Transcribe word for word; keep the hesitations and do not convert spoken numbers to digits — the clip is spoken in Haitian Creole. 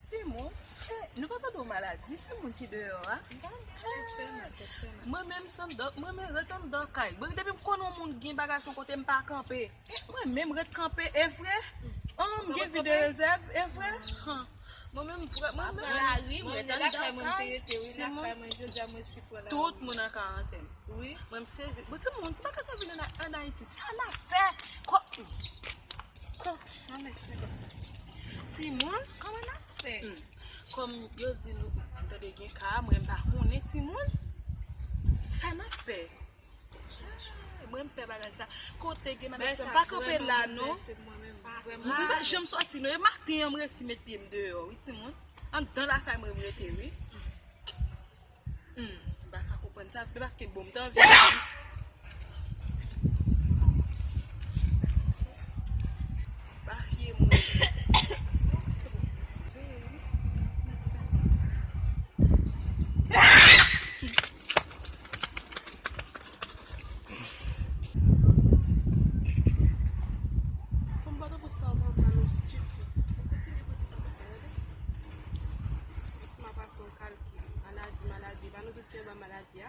Timoun, eh, nou pa tande yon maladi, timoun ki deyò a. Tèt fè mal, tèt fè mal. Mwen menm se anndan, mwen menm ret anndan kay. Mwen depi m konnen yon moun gen bagay sou kote m pa kanpe. Mwen menm ret kanpe, e vre? An, m gen vi de rezèv, e vre? Han. Mwen menm vre, mwen menm. Lari, mwen ret anndan kay. Mwen te rete, wi, lakay mwen, jodi a mwen si pran lari. Tout moun an karantèn. Wi. Mwen m sezi. Bon, timoun, ti bagay sa vin ann, ann Ayiti. Sa n ap fè? Kò, kò, non, mèsi. Timoun, kòman n ap fè? Hmm. Kòm yo di nou, m tande gen ka, mwen m pa konnen, timoun. Sa n ap fè? Mwen m pè bagay sa. Kote gen madanm sa, m pa kanpe la, non. M pa janm sòti, non. E maten an, m resi met pye m deyò, wi, timoun. Anndan lakay mwen, m rete, wi. Hmm, m pa ka konprann sa, men paske bon, m t anvi. Pa fye moun. Fò m pa tankou sa w pa pale stupid. Kontinye, kontinye, kontinye. Jis m a pase yon kalkil. Maladi, maladi. Pa nou tout ki anba maladi a.